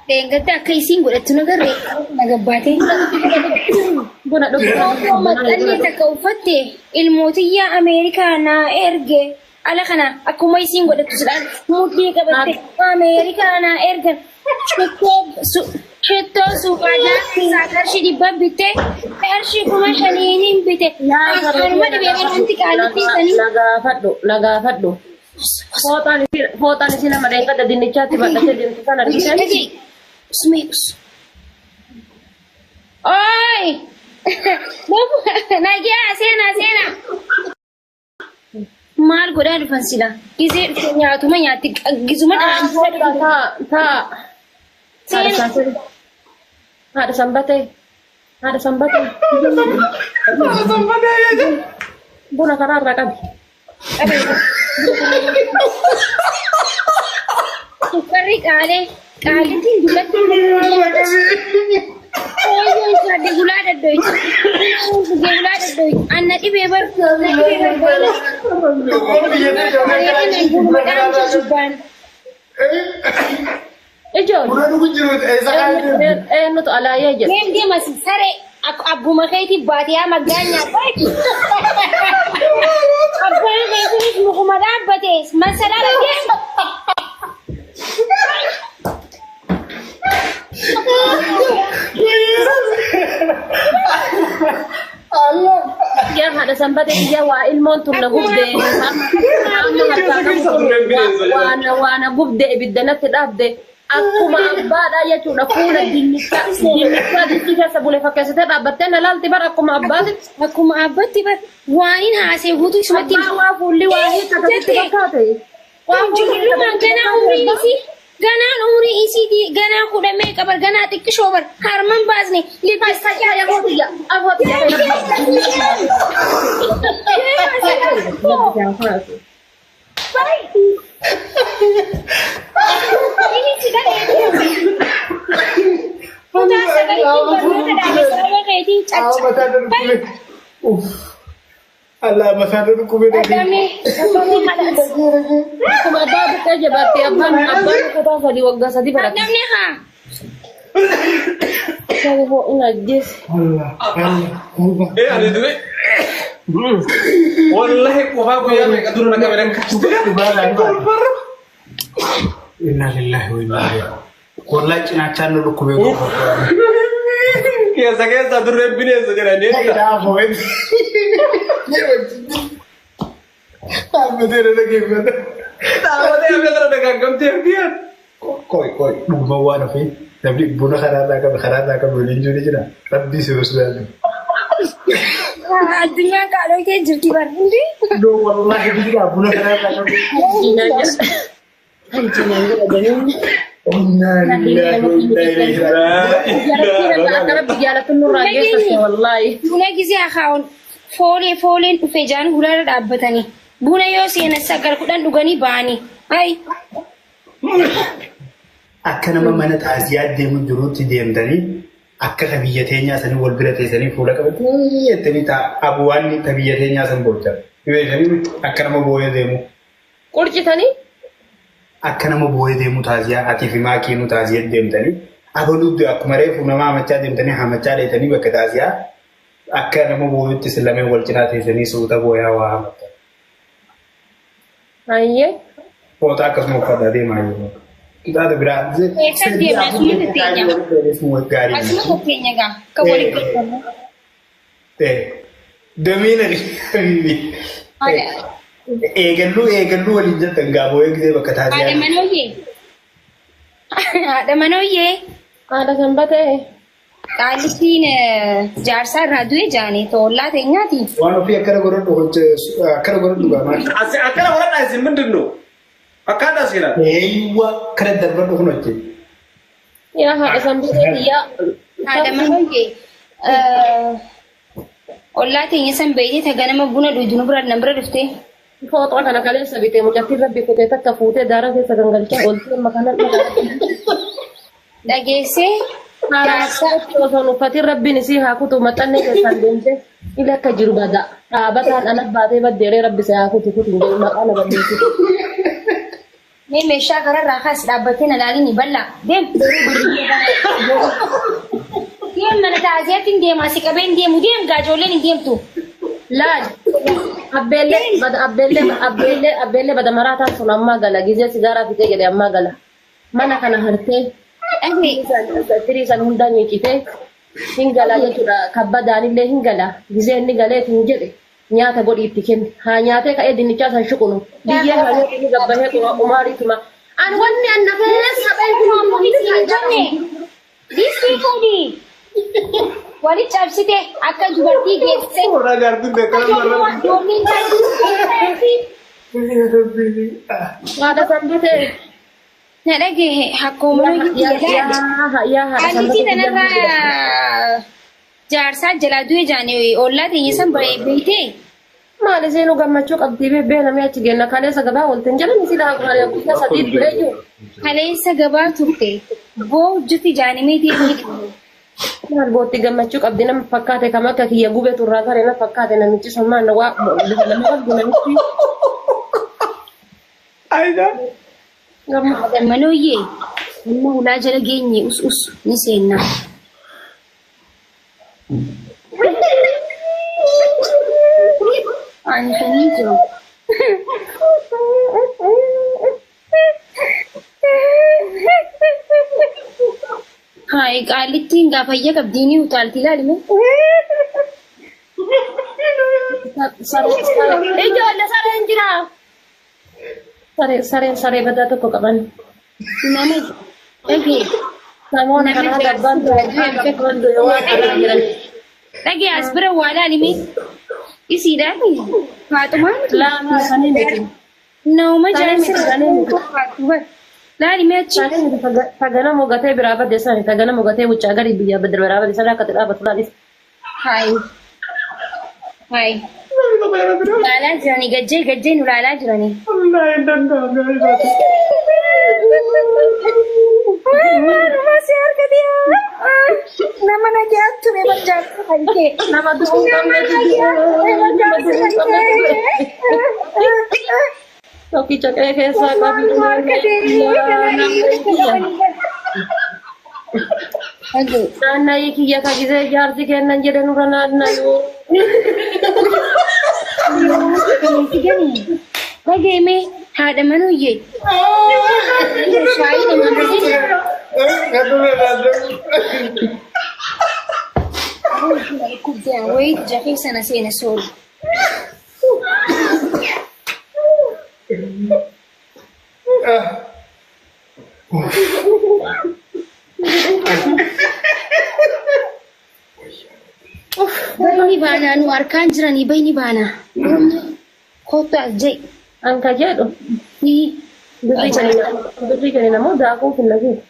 Dheengadda akka isiin godhattu nagarree na gabbaatee. Buna dhugu. Maxxannee takka uffatte ilmootiyyaa Ameerikaa naa erge. Ala kana akkuma isiin godhattu sidhaan mudhii qabatte Ameerikaa naa erge. Shittoo suuqaa jaarsaa qarshii 100 bitte qarshii 5,000 bite. Akkanuma dhibee wanti qaalitti sanii. Nagaafadhu nagaafadhu. Fooxaan isii nama dheengadda dinnichaatti bal'atee deemtu sana argitee miti. Usmee us. Oi! Nagaa seenaa seenaa. Maal godhaa dhufan sila? Gizee dhufe nyaatuma nyaatti gizuma Taa taa. Haadha sanbatee. Haadha sanbatee. Buna karaa irraa qabi. Sukkarri qaalee qaalittiin dullatti. Ooyoo isaa gulaa daddoyti. Gulaa daddoyti. Anna dhibee bar. Na dhibee bar. Bareedina jubbaan. Ijoollee. Buna dhugu jiru eessa kaa'ee Eenyutu alaayee jedha. Deem deemas saree abbuma keetii baatee haa maggaa nyaata jechuudha. Abbaan keetiinis mukuma dhaabbate masalaala deem. Yaa haadha sanbatee iyyaa waa ilmoon tun na gubde. Waa na gubde ibidda natti dhaabde. Akkuma abbaadhaa jechuudha fuula dinnichaa dinnichaa dinni keessa bule fakkeessitee dhaabbattee na laalti bara akkuma abbaati. Akkuma abbatti bar waan hin haasee guutuu isumatti Abbaa waa fuulli waa hiikkatatti fakkaate. Ijoollummaan ganaa umriin isii ganaan umrii isii ganaa kudha meeqa bar ganaa xiqqishoo bar harman baasne Afoo tiyya. Kutaa sagalitti barnoota dhaabe sababa keetiin Mataa caccabee. dhukkube. Allah mataa dhukkube. Dhaqamee dhaqamee haadha. Akkuma abbaa buqqee jabaatte abbaan abbaan kutaa sadii waggaa sadii barate. Dhaqamne haa. Saba ho'ina ajjeese. Allah Allah Allah. Ee ani du'e. Wallahi qofaa guyyaa meeqa dura na qabe nan kaastee. Inna lillahi wa inna ilaihi. Wallahi cinaachaan nu dhukkube. Keessa keessa durreen bineensa jedhanii. Dhaabbatee na dhaggeeffata. Amatee amna kana dagaaggamtee biyyan. Qoy qoy dhuguma waan ofii namni buna karaarraa qabe karaarraa qabe waliin jiru jira. Rabbii si osoo Addunyaan qaalooytee jirti bar hundi. No wallahi jira buna karaarraa qabe. Inna lillahi wa inna ilayhi raaji'uun. Akka rabbi jaalatu nurraa geessise wallaahi. Buna gisee akaawun foolee fooleen dhufee jaan hulaarra dhaabbatanii. Buna yoo seenan 9 10 dhuganii ba'anii. Ayi. Akka nama mana xaasiyaa deemu jiruutti deemtanii akka ka biyya teenyaa sanii wal bira teessanii fuula qabatanii jettanii ta'a abuwaanni ta biyya teenyaa san boochaa. Beekanii akka nama booyee deemu. Qurcitanii? Akka nama booyee deemu taasiyaa atii fi maakiinuu taasiyaa deemtanii abaluu akkuma reefu nama hamachaa deemtanii hamachaa dheetanii bakka taasiyaa akka nama booyutti isin lameen wal cinaa teessanii suuta booyaa waa hamattan. Hayyee. Fooxaa akkasuma uffata deemaa jiru. Qixaata biraa. Eessa deemna? Asuma tatteenya. Gaarii. Asuma tatteenya gaa. Akka walitti qabamu. Damiina eegalluu eegalluu waliin jettan gaaboo eegdee bakka Haadha taasisaa. manooyyee. Haadha manooyyee. Haadha sanbatee. Qaallittiin jaarsaa irraa du'e jaanii toollaa teenyaati. Waan ofii akkana godhadhu akkana godhadhu gaamaa. Akkana godhadhaa isin ምንድን ነው? Akkaataa seera. Eeywa kana darbadhu kun hojje. Yaa haadha sanbatee yaa. Haadha manooyyee. Ollaa teenya san beeytee taganama buna dhuydu nu bira na bira dhuftee. Fooxaa kana kaleessa bitee mucattiin rabbi kutee takka fuutee daara keessa gangalchaa ooltee amma kana Dhageessee jaarsaa osoo hin uffatiin rabbiin isii haa kutu maxxannee keessaan deemte ila akka jiru bada dhaabataan ana baatee baddeeree rabbi si haa kutu kutu hin jedhu maqaa na balleessitu. Mee meeshaa kararraa kaas dhaabbattee na laalini bal'aa. Deem. Deem mana taaziyaatti hin deema si qabee hin deemu deem gaa ijoolleen hin deemtu. Laal abbeellee bada abbeellee abbeellee abbeellee bada maraataan sun ammaa gala gizee sigaaraa fitee jedhe ammaa gala mana kana hartee Dhagee firii san hundaa miicitee hin galaa jechuudha kabbadaanillee hin galaa gizee inni galeet hin jedhe nyaata godhi itti kenni haa nyaatee ka'ee dinnichaa san shuqunu biyyee haa nyaatu inni gabbahee qumaariituma an wanni an na keessa ba'e kun Kun hin jenne. Distii fuudhi. Wali cabsite akka dubartii geessite. Warra jaartiin beekamaa warra. Ijoolleen jaartii. Haadha sanbatee Na dhagahe hakkoo mana yaa yaa haadha Qaalitii sanbatee tanarraa jaarsaa jalaa du'e jaane ollaa teenya san beeytee. Maal isheen gammachuu qabdii bebbee namni achi genna kaleessa gabaa oolteen jedhan isii lafa gaarii guyyaa sadii turee jiru. Kaleessa gabaa turte boo hojjete jaanimee deemee Maal bootti gammachuu qabdi nama fakkaate kam akka kiyya gube turraa taree na fakkaate namichi sun maal waa bifa nama qabdu namichi. Ayida. Gammachuu. Manooyyee amma hulaa jala geenye us us ni seenna. Ani kan hin jiru. Hayi qaallittiin gaafayya qabdii ni utaalti ilaalime. Saree ijoollee sareen jira. Saree sareen saree badaa tokko qaban. Nama dhagee Namoonni kana gabbaan gabbaan waan argaa jiran. dhagee as bira waa ilaalime. Isiidhaan Faaxumaan Lama sanii miti. Nauma Sanii miti sanii miti. jaarsa laalime achi. Sanii miti tagana mogatee biraa badde sanii tagana mogatee wuccaa gadi biyya badde biraa badde sanii akka dhaabatu laalis. Hayi. Hayi. Laalaa jiranii gajjee gajjee nu laalaa jiranii. Wallahi hin danda'amu. Maaluma si argate nama nagaa ture barjaarsa haitee. Nama du'uu qabnetu nama du'uu qabnetu tokkicha qe'ee keessaa qabdu. Naanna'ii kiyya ka gisee jaarsi kennan jedhe nurra naanna'uu. Dhageeme haadha manuyyee. Shaayii namaa Wayii jafee sana seena soolu. Bayni baanaa nu harkaan jiranii bayni baanaa. Kottu as jee. Anka jedhu birrii kan namoo daakuu hin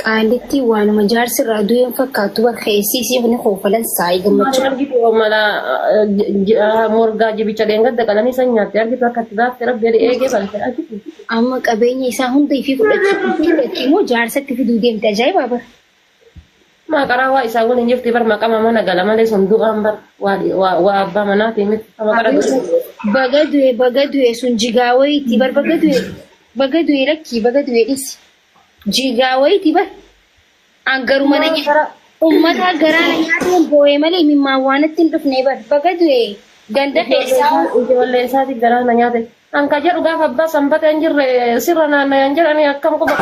Qaalitti waanuma jaarsi irraa du'een fakkaattu bakka keessi ni koofalan saayii gammachuu. Argitu mala morgaa jibicha dheengadda qalanii san nyaatte argitu akka itti baafte rabbi jedhe eegee balte argitu. Amma qabeenya isaa hunda ifii fudhachuu immoo jaarsatti fiduu deemte ajaa'ibaa bara. Maqaraa waa isaa waliin jirti bar maqama mana gala malee sun du'aan bar waa abbaa manaatii miti. Baga du'e baga du'e sun jigaa wayiiti bar baga du'e baga du'e lakkii baga du'e dhisi. Jigaa wayiiti bar. Angaruma na uummata garaa na nyaateen boo'ee malee mimmaan waan itti hin dhufne bar baga du'e ganda keessaa. Ijoollee isaati garaa na nyaate. Anka jedhu gaafa abbaa sanbata hin jirre sirra naanna'an jedhanii akkam quba.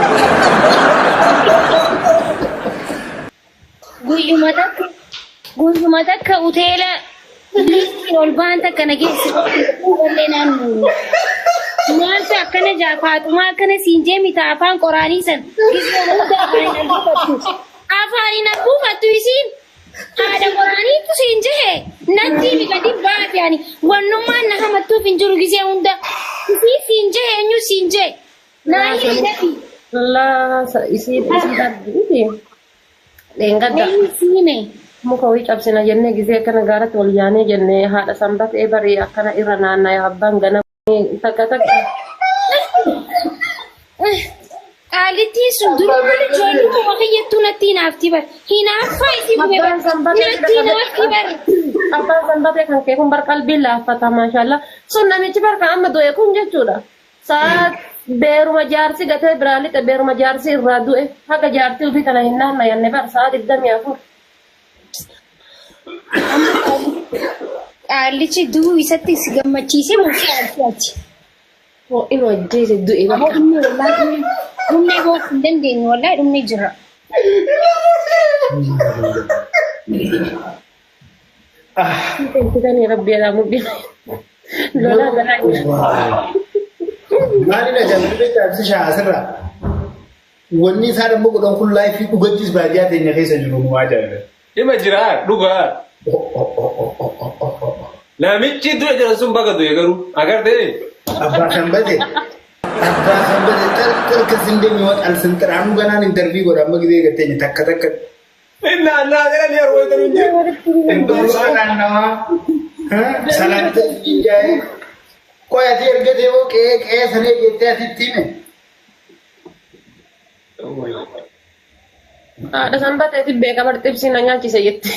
Guyyuma takka uteela liistiin ol ba'an takka na geessi wallee naannoo. Maaltu akkana jaa Faaxumaa akkana siin jee mita afaan qoraanii san gisee hunda afaaniin arguufattu. Afaaniin arguufattu isiin haadha qoraaniitu siin jehe natti himi gadi baate ani wannummaan na hamattuuf hin jiru gisee hunda isii siin jehe eenyu siin jee naa himi dafi. Laa isiin argiti. Dheengadda. Eenyu sii hime. Muka wayii cabsina jennee gisee akkana gaaratti wal yaanee jennee haadha sanbatee barii akkana irra naanna'e abbaan ganama takka takka. Qaalittiin sun durumaan ijoollummaa kiyyattuu natti hinaafti bar. Hinaaffaa isii gube bar. Natti hinaafti bar. Abbaan sanbatee kan kee kun bar qalbiin laaffata maashaallah. Sun namichi bar kan amma du'e kun jechuudha. Sa'a beeruma jaarsi gatee biraa lixe beeruma jaarsi irraa du'e haga jaartii ofii kana hin naannayanne bar sa'a 24. Qaallichi du'uu isatti si gammachiisee moo si aarsee ati? Ho'in hojjeese du'e Aboo bakka. dhumne wallaahi dhumne dhumnee boo'uu hin dandeenyu wallaahi dhumnee jirra. Fitanii rabbi alaa mudhi. Lolaa garaa jira. Maalidha jaallatee taasisa asirraa? Wanni isaan amma godhan kun laayifii dhugattis baadiyyaa teenya keessa jiru nu ajaa'iba. Dhima jira dhugaa. Namichi du'e jedhan sun baga du'e garuu agartee. Abbaa sanbate abbaa sanbate xalxal sindee waxal sinxiraanuu ganaan intarvii godha amma gisee gateenya takka takka. Inni annaa jedhan yeroo wayita nu jiru. Intarvii naannawaa salaamtee jaa'ee qoy ati erga deemoo qe'ee qe'ee sanee jettee asitti hime. Haadha sanbateeti beeka bar xibsii na nyaachise jette.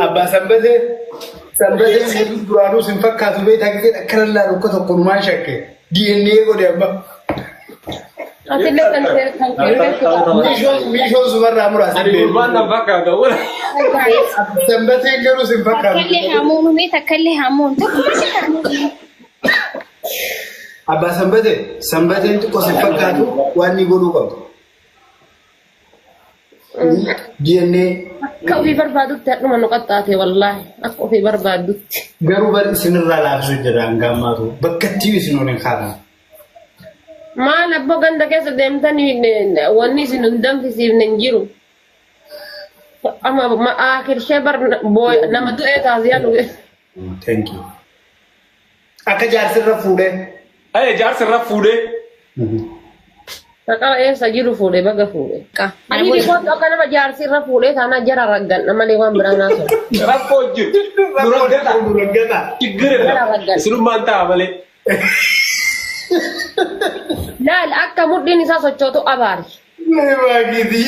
Abbaa sanbatee sanbateen hedduu duraanuu sin fakkaatu beektaa gisee akkana laalu akka tokko numaan shakke DNA godhe amma. Atillee kan kee kan kee beektu. Miishoon sumarraa muraasa. Ani gurbaan na fakkaata. Sanbateen garuu sin fakkaatu. Takkallee hamuun mee takkallee hamuun tokkuma si hamuun. Abbaa sanbatee sanbateen xiqqoo sin fakkaatu waan ni godhuu qabdu. DNA Akka ofii barbaadutti hadhuma nu qaxxaate wallaahi akka ofii barbaadutti. Garuu bari isinirraa laafisuu jira hanga ammaatu bakka itti isin waliin kaafne. Maal abboo ganda keessa deemtanii wanni isin hin danfisiifne hin jiru. Amma akirshee bar nama du'ee taasisaa dhuge. Thank you. Akka jaarsirra fuudhee. Ee jaarsirra fuudhee. Maqaa eessa jiru fuudhee baga fuudhee. Ani kootu akka nama jaarsirra fuudhee taanaa jara ragganna malee waan biraa naasoo. Rakkoo jiru. Duraggata. Duraggata. Chiggirri Isinummaan ta'a malee. Laal akka mudhiin isaa sochootu abaari. Waaqiti.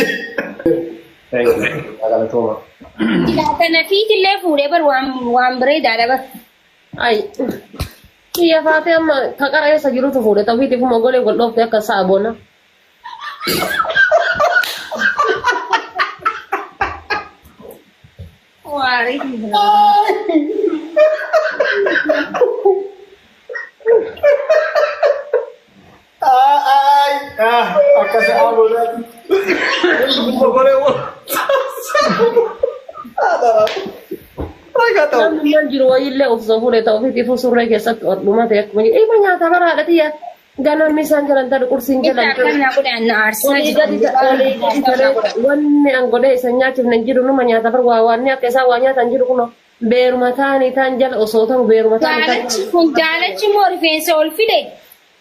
Thank you. Galatooma. Kana fiitillee fuudhee bar waan bareedaadha bar. Ay. Kiyya faatee amma kaqara eessa jirutu fuudhe ta'uufiitiif mogolee wal dhoofte akka sa'a bona. Waarii. Akka sa'a bonaatti. Mogolee wal. Rakkata. ta'u. Namni maal jiru wayiillee of fuudhee ta'u ofiitiifuu surree keessatti ol dhumate akkuma jedhu. Ima nyaata bara haadhati yaa ganamni isaan jalan talu qursiin Ibsa jalan akkam naa godhaan na aarsaa Olii jiru. gadi olii gadi taree wanni an godhee isa nyaachifne hin jiru numa nyaata bar waa wanni akka isaa waa nyaatan jiru kunoo beeruma taanii taan jala osoo ta'u beeruma taanii taan Daalachi kun daalachi immoo rifeensa ol fide.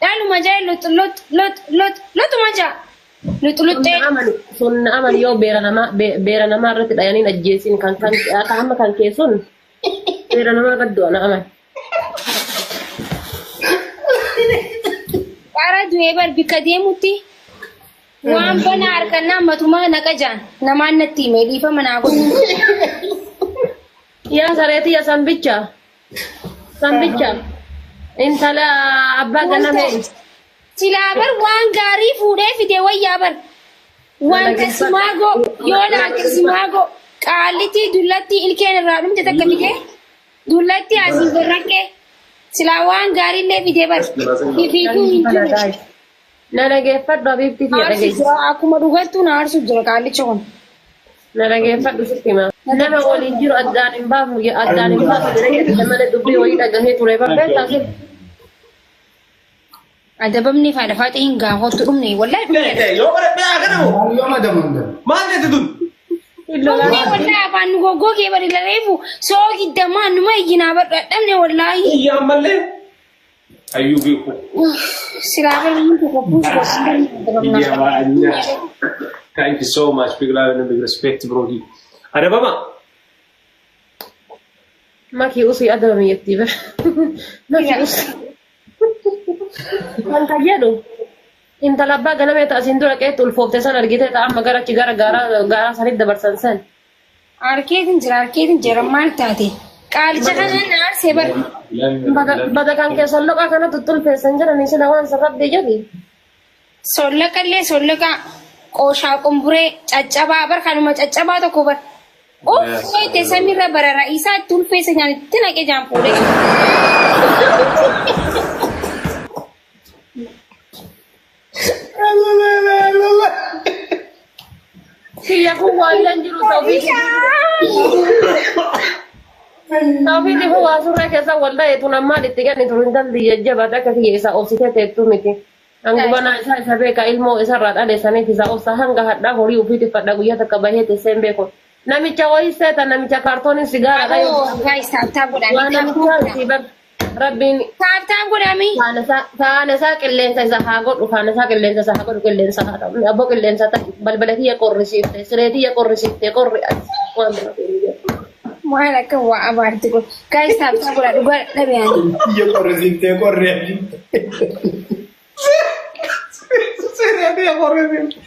Dhaaluma jaa lux lux lux lux luxuma jaa. Lux luxxee. Sunna amani yoo beera namaa beera namaa irratti dhayaniin ajjeesin kan kan akka amma kan keessun beera namaa irratti du'a na amani. Qara du'ee bar bikka deemutti waan banaa harkannaa matumaa naqa jaan namaan natti hime dhiifama naa godhu. Yaa sareetii yaa sambicha sambicha intala abbaa ganamee. Silaa bar waan gaarii fuudhee fide wayyaa bar. Waan kasimaagoo yoo naa kasimaagoo qaallitii dullattii ilkeen irraa dhumte takka fide dullattii asii garraqqee silaa waan gaariillee fide bar. Fifiifuu hin jiru. Na dhageeffadhu abiibti fi Aarsu dhageessi. jira akkuma dhugattuu na aarsu jira qaallichi kun. Na dhageeffadhu sitti hima. Nama waliin jiru addaan hin baafnu addaan hin baafnu jedhee jedhe malee dubbii wayii dhagahee ture barbeessaa sin. Adabamni faadha faaxee hin gaafottu dhumne wallahi dhumne. Yoo godhadhee haa kennamu. Yoo madamu hin Maal jetti tun? Dhumne wallahi afaan nu goggogee bari lareefu soo giddamaa numa iyyinaa badhadhamne wallahi. Iyya ammallee. Ayyuu beeku. Silaa bari inni tokko buusu Iyya baay'ee. Thank you so much. Big love and big respect bro. Adabama. Makii usii adabami jettii bara. Makii usii. Kan kan jedhu intala abbaa ganamee ta'a asiin dura qeetti ulfoofte san argite ta'a amma gara achi gara gaaraa gaaraa sanitti dabarsan san. Arkeetin jira arkeetin jira maal taate qaalicha kana na aarsee bar. Bada kan keessan loqaa kanatti ulfeessan jedhanii sila waan san rabbi jedhi. Sollaqallee sollaqa qooshaa qumburee caccabaa bar kanuma caccabaa tokko bar. Uff itti samiirra barara isaa itti ulfeessa nyaanitti naqee jaan fuudhee. Kiyya kun waan lan jiru ta'uufiitiif waa surree keessa waldaa tun ammaan itti kennitu intalli jajjabaate akka kiyya isaa obsitee teettu miti. Hangubanaa isaa isa beeka ilmoo isarraa dhaleessaniif isa obsa hanga hadhaa horii ofiitiif fadha guyyaa takka bahee teessee hin beeku. Namicha wayii seeta namicha kaartooniin sigaaraa Aboo guys tap tap waa godhanii tap namichaa isii bar rabbiin tap tap godhanii. Faana isaa qilleensa isa haa godhu faana isaa qilleensa isa haa godhu qilleensa haa ta'u abboo qilleensa ta'e balbala kiyya qorrisiifte siree kiyya qorrisiifte qorri waan biraa hin jedhu. Maal akka waa abaarti kun. Guys tap tap godhaa dhugaa dhabe ani. Biyya qorrisiiftee qorri. Siree qorrisiifte.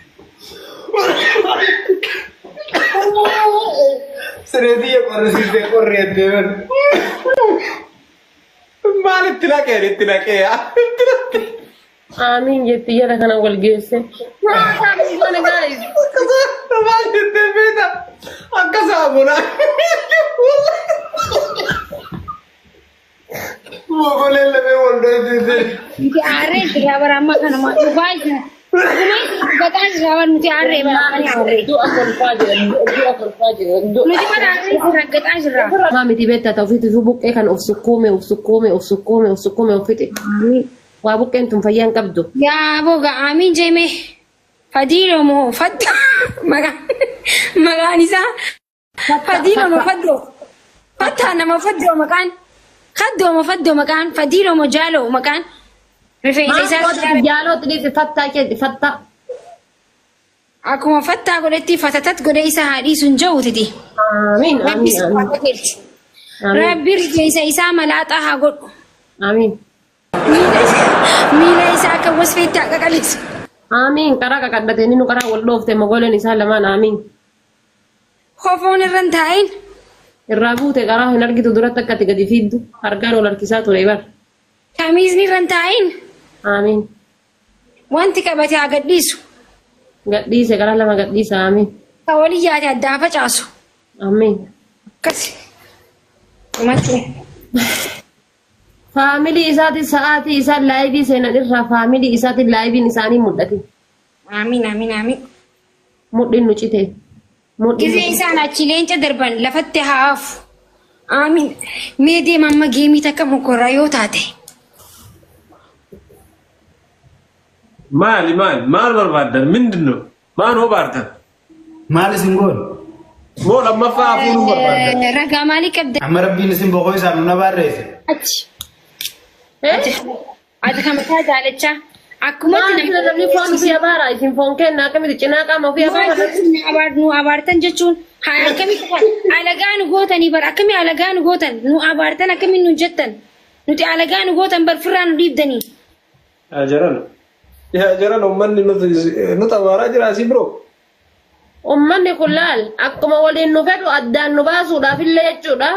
Siree biyya qorrisiiftee qorri jettee bar. Maal itti naqee itti naqee yaa itti naqee. Aamiin jetti jala kana wal geesse. Maal guys? Maal jettee beekta akka saamunaa. Mogoleen lamee wal dhoofiste. Nuti aarree jira bara amma kanuma dhugaa jira. Dhuguma dhugataa jira bara nuti aarree bara amma ni aarree. Du'a kolfaa jira du'a kolfaa jira. Nuti bara aarree raggataa jirra. Maa miti beektaa ta'u ofiitu buqqee kan of sukkuume of sukkuume of sukkuume of sukkuume of fixe. Waa buqqeen tun fayyaa hin qabdu. Yaa boga amiin jeeme. Fadiiloo moo fadda maqaan maqaan isaa Fadiiloo moo faddoo fattaa nama faddoo maqaan kaddoo moo faddoo maqaan fadiiloo moo jaaloo maqaan rifeensa isaa Jaaloo xiriirri fattaa jedhi fattaa. Akkuma fattaa godhetti fatatat godhe isa haa dhiisu hin jiruutiti. Amiin Rabbi amiin si amiin. haa qajeelchu. Amiin. Rabbi rifeensa isaa malaaxaa haa godhu. Amiin. Miila isaa akka wasfeetti haa qaqallisu. Amiin karaa qaqadhate inni nu karaa wal dhoofte mogoleen isaa lamaan amiin. Kofoon irra hin taa'in. Irraa buute karaa hin argitu duratti akka ati gadi fiiddu harkaan ol harkisaa ture bar. Kamiisni irra hin taa'in. Amiin. Wanti qabate haa gadhiisu. Gadhiise karaa lama gadhiisa amiin. Ka walii yaate addaan facaasu. Amiin. Akkas. Dhumatti. Faamilii isaati sa'aatii isaan live seenan irraa faamilii isaati liveiin isaanii mul'ate. Amiin amiin amiin. Mudhiin nu cite. Mudhiin Gisee isaan achi leenca darban lafatti haa hafu. Aamin. Mee deema amma geemii takka mokorraa yoo taate. Maali maali maal barbaaddan mindin ነው maal hoo baartan Maal isin goon? moo lammaffaa hafuuruu barbaaddan Ragaa maalii qabda? Amma rabbiin isin boqoo isaan nu barreesse. Achi. Ati kan mataa jaalachaa. Akkumatti Maal sila namni foon ofii abaara isin foon kenna akkamitti cinaa qaama ofii abaara. Nu abaartan jechuun haa akkamitti alagaa nu gootanii bar akkamii alagaa nu gootan nu abaartan akkamiin nu jettan nuti alagaa nu gootan bar firraa nu dhiibdanii. Yaa jaran yaa jaran uummanni nuti abaaraa jira asii biroo. Uummanni kun laal akkuma waliin nu fedhu addaan nu baasuudhaaf illee jechuudha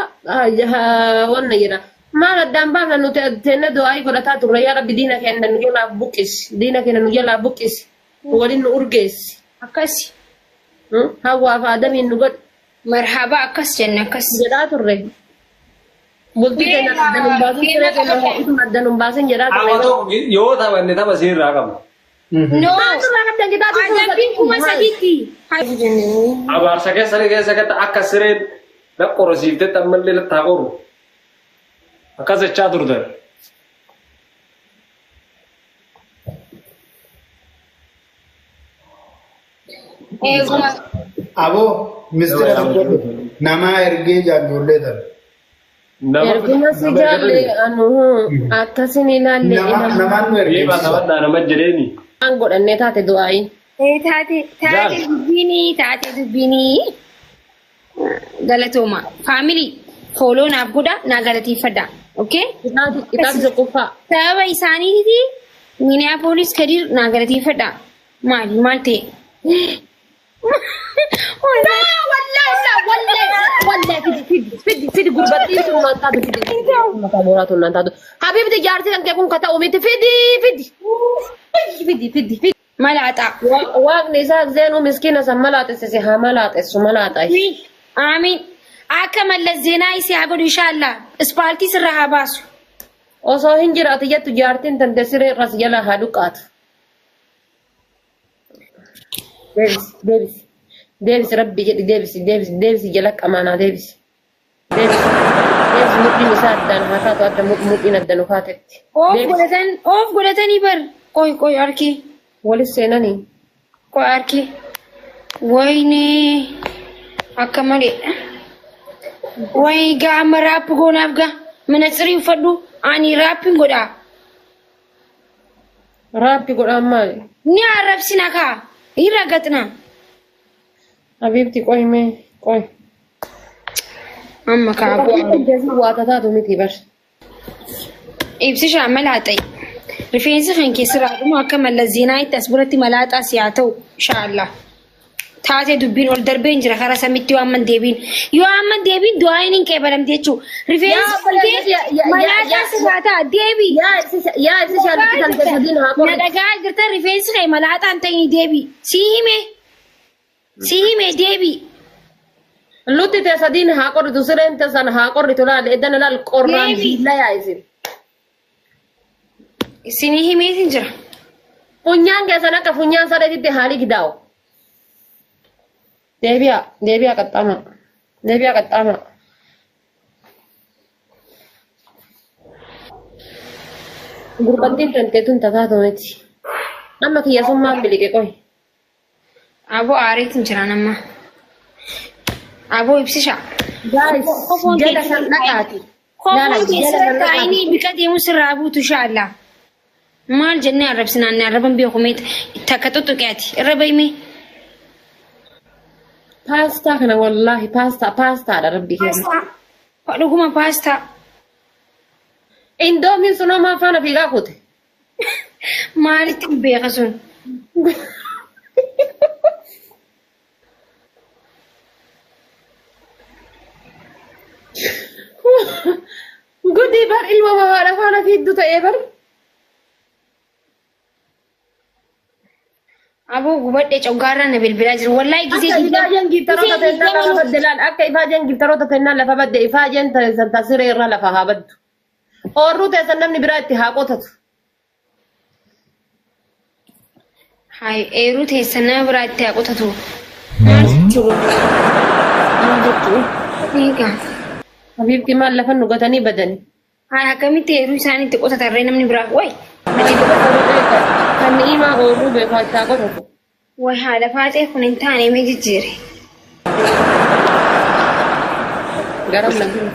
wanna jedha. Maal addaan baafna nuti teenna du'aayii godhataa turre yaa rabbi diina keenya nu jalaa buqqisi diina keenya nu jalaa buqqisi waliin nu urgeessi. Akkasi. Hawwaa fi Adamiin nu godhi Marhaba akkas jenna akkas. jedhaa turre. Bultii keenya addaan hin baasin siree keenya ho'isuun addaan hin baasin jedhaa turre. Amma tokko yoo taphanne tapha isiirraa qabna. No. Maaltu irraa qabdan kitaaba Adabbiin 3000tti. Abaarsa keessa keessa keessa akka sireen na qorosiiftetti ammallee lattaa qoru. Akkas jechaa turtan. Eeguma. Aboo mistira tokko namaa ergee jaanjoollee tana. Nama Erguma si jaalle anu akkasin ilaalle Nama namaan nu ergee. Geeba taphadhaa nama jedheeni. waan godhannee taate du'aayi. Taate taate dubbiinii taate dubbiinii. Galatooma. Faamilii follow naaf godha naa galateeffadha. Okay? Kitaabni tokkoffaa. Sababa isaaniiti Minneapolis Kadir naa galateeffadha. Maali maal ta'e? Wallahi fidi fidi fidi fidi gurbattiin sun naan taatu fidi. Mataa mooraa tun naan taatu. Habibti jaarsi kan kee kun ka ta'u miti fidi fidi. Fidi fidi fidi. Malaaxaa. Waaqni isaa zeenuu miskiina san malaaxessise haa malaaxessu malaaxaa. Amiin. Akka Mallas Zeenaa isii haa godhu inshaallah. Ispaaltii sirra haa baasu. Osoo hin jiraatu jettu jaartiin tante siree irras jala haa dhuqaatu. Deebisi deebisi deebisi rabbi jedhi deebisi deebisi deebisi jala qamaanaa deebisi. Deebisi deebisi mudhiin isaa addaan haa taatu adda mudhiin adda nu kaatetti. Oof Deebisi godhatan oof godhatanii bar. Qoy qoy harki. walis seenanii. Qoy harki. Wayne akka malee. Way gaa amma rap goonaaf gaa. Manatsirii uffadhu ani raappiin godhaa. Rap godhaan maali? Ni arrabsina kaa. Hin raggatna. Habiibti qoy mee qoy. Amma kaa bu'aa. Waa tataatu miti bar. Ibsishaa malaaxa'i. Rifeensi kan keessirraa dhumu akka Mallas Zeenaawitti as biratti malaaxaa si haa ta'u inshaallah. Taatee dubbiin ol darbee hin jira karaa samitti yoo amman deebiin. Yoo amman deebiin du'aayin hin qeebalamte jechuudha. Rifeensi Yaa obboleessa, yaa- yaa- malaaxaa yaa- si haa ta'a deebii. Yaa ibsisha yaa ibsisha lutti tante sadiin haa Na qorritu. dhagaa jirtan rifeensi kee malaaxaan ta'in deebii. Si hime. Si hime deebii. Lutti tee sadiin haa qorritu sireen tee san haa qorritu laal edana laal qorraan Deebii. diilla yaa isin. Isinii himeetiin jira. Funyaan keessan akka funyaan sareetitti haa ligidaa'u. Deebi'a deebi'a qaxxaama deebi'a qaxxaama. Gurbattiin tantee tun tataatu miti. Amma kiyya summaan biliqe qoy. Aboo aareetiin jiraan amma. Aboo ibsisha. Guys, Kofoon jala kee san dhaqaati. Laala, Kofoon kee jala sirra san dhaqaati. taa'inii bika deemu sirraa buutu inshaallah. Maal jennee arrabsinaan ni arraban beeku mee takka tuttuqe ati irra bahimee. Paastaa kana wallaahi paastaa paastaadha rabbi keessa. Paastaa. Dhuguma paastaa. Indoomiin sun homaa faana fiigaa kute. Maalitti hin beeka sun? Gudii bar ilma haadha faana fiiddu ta'ee bar. Aboo gubadhe coggaarraa na bilbilaa jiru. Wallaahi gisee Akka ifaajeen giiftaroota gisee teennaa lafa badde laal akka ifaajeen giiftaroota teennaa lafa badde ifaajeen teessan siree irra lafa haa baddu. Oorruu teessan namni biraa itti haa qotatu. Hayi eeruu teessan nama biraa itti haa qotatu. Maal jechuudha? Maal jechuudha? Egaa. Habiibti maal lafa nu gatanii badani. Haa akkamitti heeruu isaanii itti qotatarree namni biraa way ati Kan ni'imaa ooluu beeku achaa qotatu. Way haadha faaxee kun hin taane mee jijjiire. Garam na jiru.